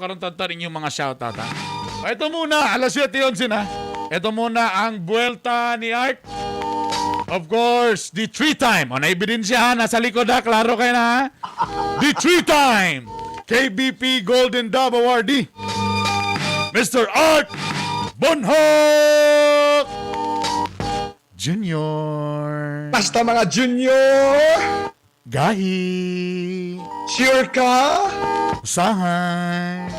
Karon tantan inyong mga shoutout, ha. Ito muna, alas 7:11 na. Ito muna ang buwelta ni Art. Of course, the three time. O, na-ebidensya ha, nasa likod ha, klaro kayo na ha. The three time KBP Golden Dove Awardee, Mr. Art Bonhoc Junior. Basta mga junior, Gahi. Sure ka? Usahay.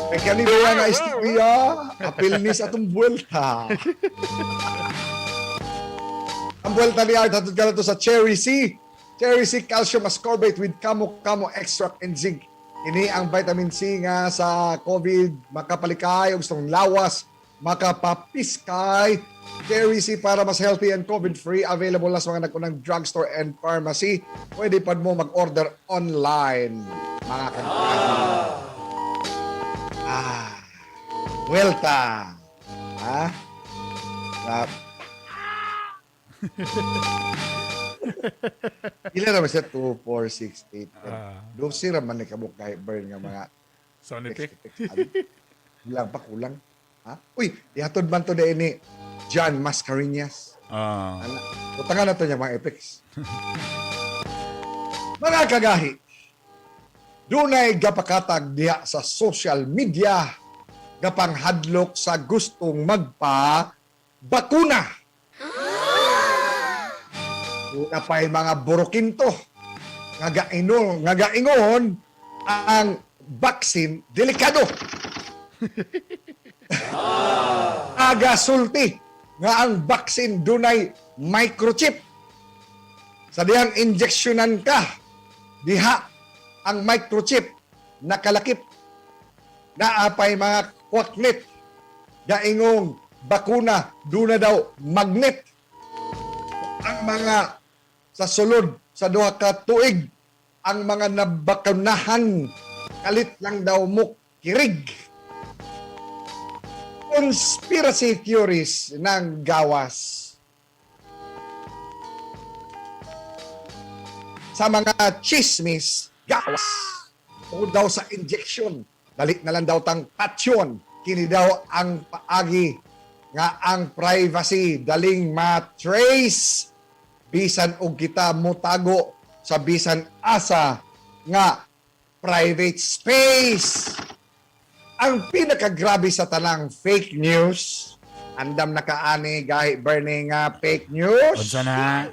May kanino yan nga istorya, apil ni sa atong buwelta. Ang buwelta ni Art, hatod ka na to sa Cherry C. Cherry C Calcium Ascorbate with Kamo Kamo Extract and Zinc. Ini ang vitamin C nga sa COVID, makapalikay, og sa lawas, makapapiskay. Cherry C para mas healthy and COVID-free. Available na sa mga nagkunang drugstore and pharmacy. Pwede pa mo mag-order online, mga kagkati. Ah, buwelta. Ha? Ah. Ilan naman siya? 2, 4, 6, 8, 10. 12 raman ni kabuk kahit burn nga mga Sound effect. text, text. Kulang pa, kulang. Ha? Uy, ihatod man to din ni John Mascareñas. Ana, utangan na to niya mga epics. Mga kagahi, dunay gapakatag diha sa social media gapanghadlok sa gustong magpa bakuna. Una pa'y mga burukinto nga gaino, nga gaingon ang vaccine delikado. Aga sulti nga ang vaccine dunay microchip. Sa dihang injeksyonan ka, diha ang microchip nakalakip. Naapay mga kwaknit gaingong bakuna duna daw magnet. Ang mga sa sulod sa 2 ka tuig ang mga nabakunahan kalit lang daw mo kirig. Conspiracy theories ng gawas. Sa mga chismis, gawas. Tungkol daw sa injection, dali na lang daw tang patsyon. Kini daw ang paagi nga ang privacy daling ma-trace bisan og kita motago sa bisan asa nga private space. Ang pinakagrabe sa tanang fake news, andam na kaani gahi burning nga fake news. Unsa na?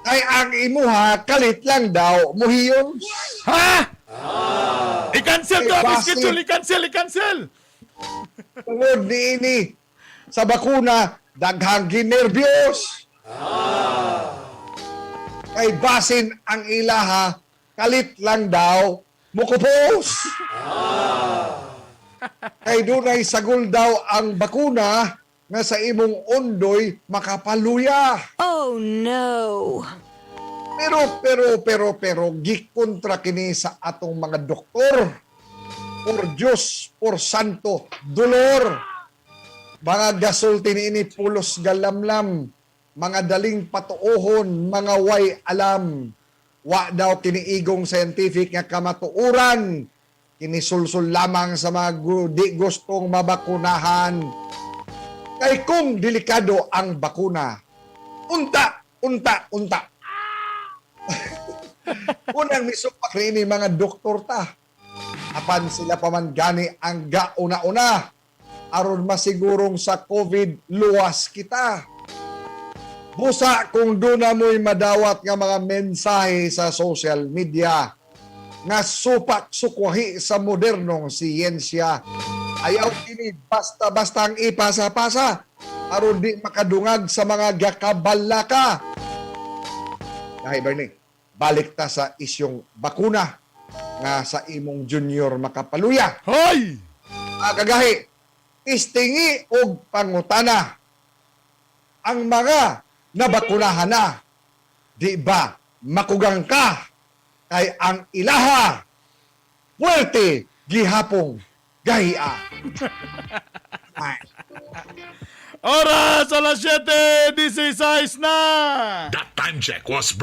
Ay ang imuha kalit lang daw muhiyos. Ha? I-cancel to Eh, ang basi. schedule, i-cancel, i-cancel. Tungod niini sa bakuna daghang ginerbyos. Kay basin ang ilaha kalit lang daw mukupos. Kay dunay sagol daw ang bakuna nga sa imong ondoy makapaluya. Oh no. Pero, pero, pero, pero, gikontra kini sa atong mga doktor. Por Diyos, por Santo, dolor. Mga gasulti niini pulos galamlam. Mga daling patuohon, mga way alam. Wa daw kiniigong scientific nga kamatuoran. Kinisulsul lamang sa mga di gustong mabakunahan. Kay kung delikado ang bakuna, unta, unta, unta. Unang misupak rin mga doktor ta. Apan sila pa man gani ang gauna-una. Aron masigurong sa COVID luwas kita. Busa kung doon na mo'y madawat nga mga mensahe sa social media nga supak sukwahi sa modernong siyensya. Ayaw kini basta-basta ang ipasa-pasa aron di makadungag sa mga gakabalaka. Dahil Bernie, balik ta sa isyong bakuna nga sa imong junior makapaluya. Hoy! Ah, kagahi, istingi og pangutana ang mga nabakunahan na. Di ba makugang ka kay ang ilaha puwerte gihapong gahia. Ay. Oras alas 7:16 na! That time check was brought